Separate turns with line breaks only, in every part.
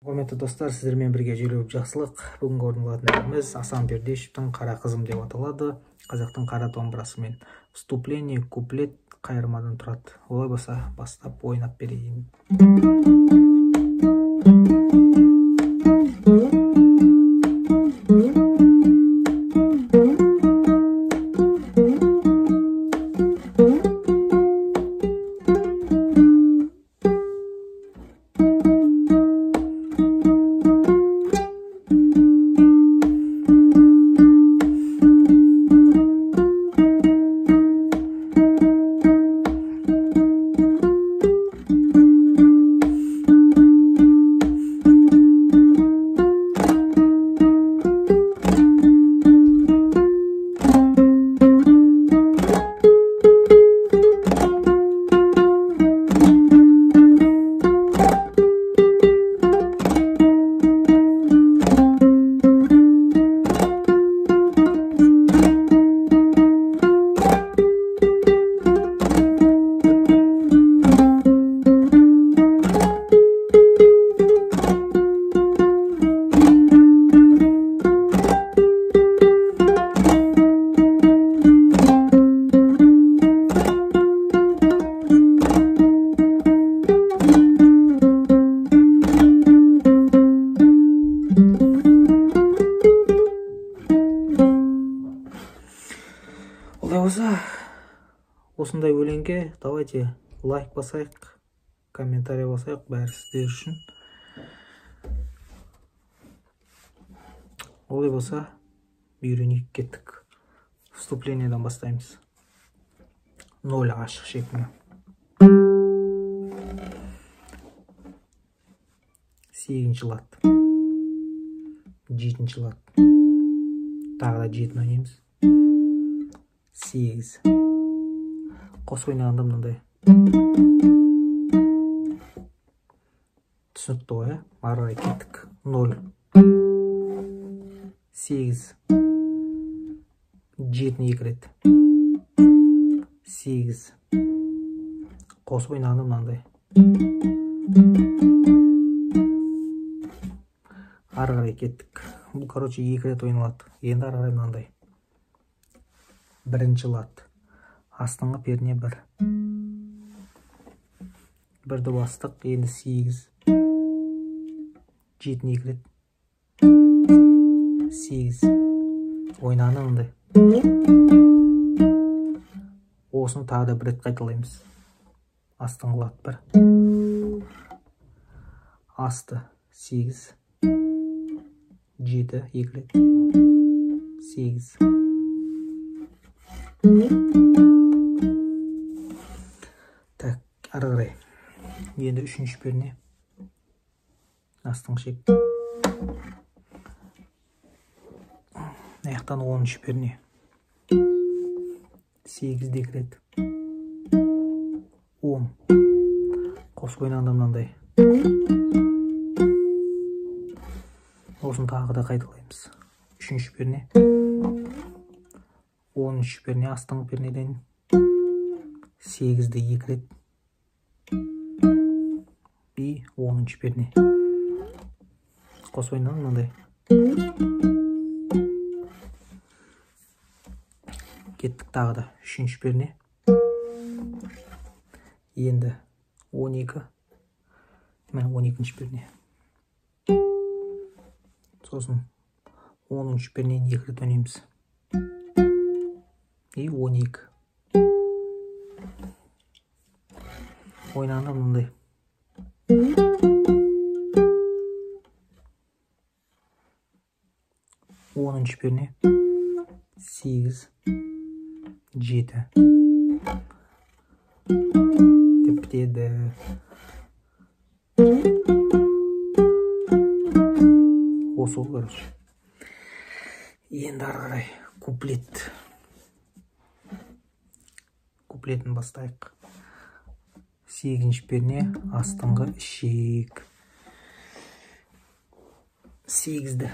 Құрметті достар, сіздермен бірге Желеуов Жақсылық. Бүгінгі орындалатын әніміз Асан Пердешевтің «Қара қызым» деп аталады. Қазақтың қара домбырасымен. Вступление, куплет, қайырмадан тұрады. Олай болса, бастап ойнап берейін. Олай болса, осындай өлеңге давайте лайк басайық, комментарий басайық, бәрі сіздер үшін. Олай болса, үйренейік, кеттік. Вступлениеден бастаймыз. 0 ашық шекпені. 8-ші лад. 7-ші лад. Тағы да 7-ні ойнаймыз. 8. Қосып ойнағанда мынандай. Түсінікті ғой, ә? Ары қарай кеттік. 0. 8. 7-ні екі рет. 8. Қосып ойнағанда мынандай. Ары қарай кеттік. Бұл, короче, екі рет ойналады. Енді ары қарай мынандай. Бірінші лад. Астыңғы перне 1. Бірді бастық, енді 8. 7-ні екі рет. 8. Ойнағанда мындай. Осыны тағы да бір рет қайталаймыз. Астыңғы лад 1. Асты 8. 7 екі рет. 8. Так, ары қарай. Енді үшінші перне. Астыңғы шек. Аяқтан 10-шы перне. 8-ді екі рет. 10. Қосып ойнағанда мынандай. Осыны тағы да қайталаймыз. Үшінші перне. 10-шы перне, астыңғы пернеден 8-ді екі рет. И 10-шы перне. Қосып ойнағанда мынандай. Кеттік тағы да үшінші перне. Енді 12. Міне 12-ші перне. Сосын 10-шы пернені екі рет ойнаймыз. И 12. Ойнағанда мынандай. 10-шы перне. 8. 7. Деп бітеді. Осы ол, короче. Енді ары қарай куплет. Куплетін бастайық. 8-ші перне, астыңғы шек. 8-ді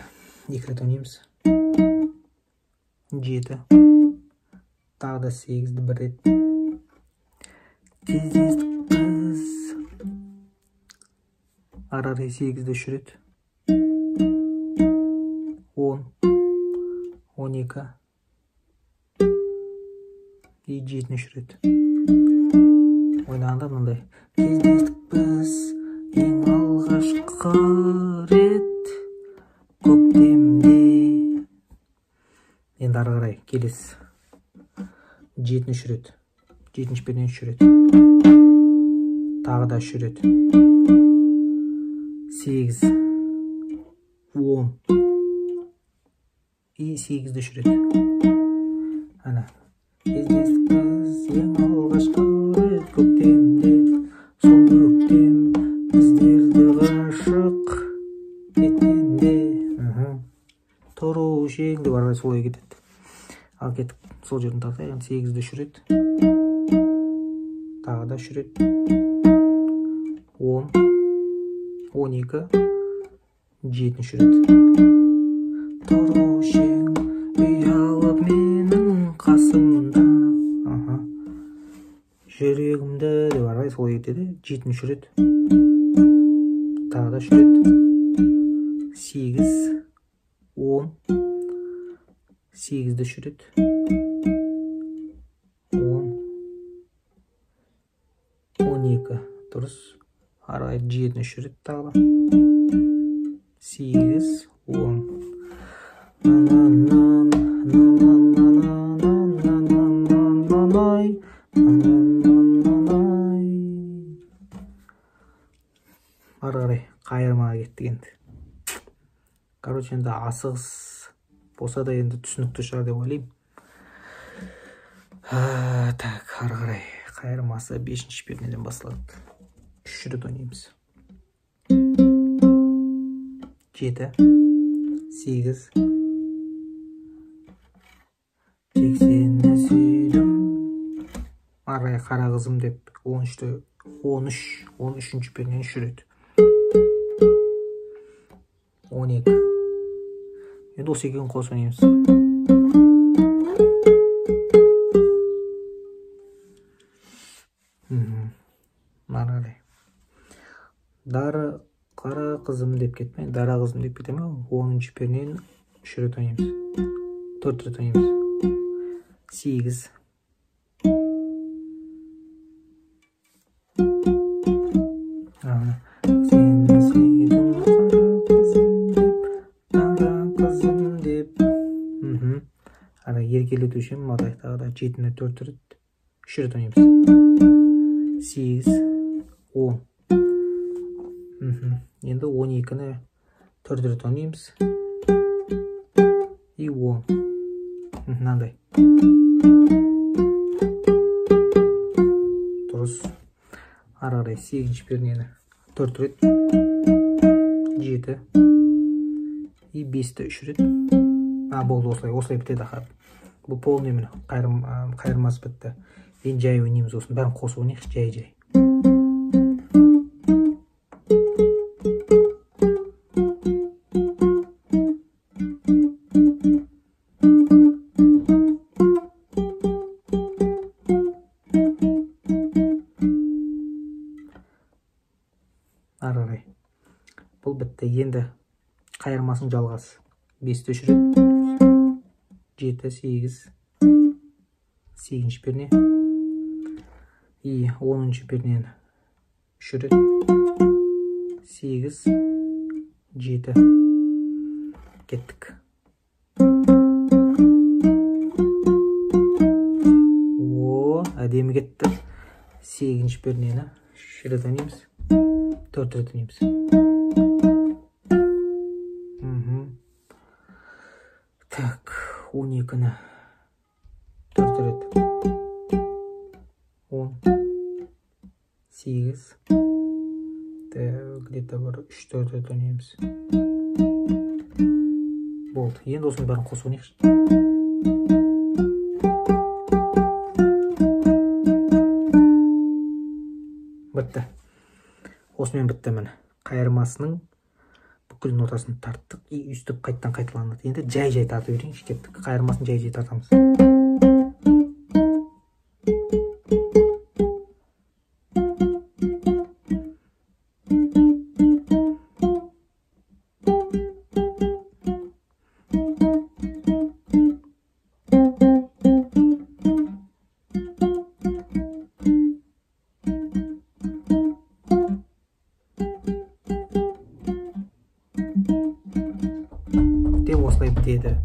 екі рет ойнаймыз. 7. Тағы да 8-ді бір рет. Кездестік біз. Ары қарай 8-ді үш рет. 10, 12 и жетіні үш рет. Ойнағанда мынандай. Кездестік біз ең алғашқы рет көктемде. Енді ары қарай келесі. Жетіні үш рет. Жетінші пернені үш рет. Тағы да үш рет. 8, 10 и 8-ді үш рет. Ана. Кездестік біз ең алғашқы рет көктемде, сол көктем біздерді ғашық еткенде. Тұрушы ең деп ары қарай солай кетеді. Ал кеттік, сол жерін тартайық. Енді 8-ді үш рет. Тағы да үш рет. 10, 12, жетінші рет. Тұрушы ең ұялып менің қасымда. Жүрегімді деп ары қарай солай кетеді. Жетінші рет. Тағы да үш рет. 8, 10, 8-ді үш рет. 10, 12, дұрыс. Ары қарай жетіні үш рет тағы да. 8, 10. Ары қарай қайырмаға кеттік енді. Короче, енді асығыс болса да енді түсінікті шығар деп ойлаймын. Так, ары қарай қайырмасы 5-ші пернеден басталады. 3 рет ойнаймыз. 7, 8. Тек сені сүйдім. Ары қарай қара қызым деп 13-ші пернені 3 рет. 12. Енді осы екеуін қосып ойнаймыз. Ары қарай. Дара қара қызым деп кетмей, дара қызым деп кете ме? 10-шы пернені 3 рет ойнаймыз. 4 рет ойнаймыз. 8. Сені сүйдім қара қызым деп, дара қызым деп. Ара еркелетуші матайық тағы да 7-ні 4 рет, 3 рет ойнаймыз. 8, 10. Енді 12-ні 4 рет ойнаймыз. И 10. Мынандай. Дұрыс. Ары қарай 8-ші пернені 4 рет. 7. И 5-ті 3 рет. Болды, осылай. Осылай бітеді ақыры. Бұл полный міне қайырмасы бітті. Енді жай ойнаймыз осыны. Бәрін қосып ойнайықшы жай-жай. Ары қарай. Бұл бітті. Енді қайырмасының жалғасы. 5-ті 3 рет. 7, 8, 8-ші перне. И 10-шы пернені 3 рет. 8, 7. Кеттік. О, әдемі кетті. 8-ші пернені 3 рет ойнаймыз. 4 рет ойнаймыз. Так, 12-ні 4 рет. 10, 8. Где-то бір 3-4 рет ойнаймыз. Болды. Енді осының бәрін қосып ойнайықшы. Бітті. Осымен бітті міне. Қайырмасының бүкіл нотасын тарттық и өйстіп қайттан қайталанады. Енді жай-жай тартып берейінші, кеттік. Қайырмасын жай-жай тартамыз. Деді.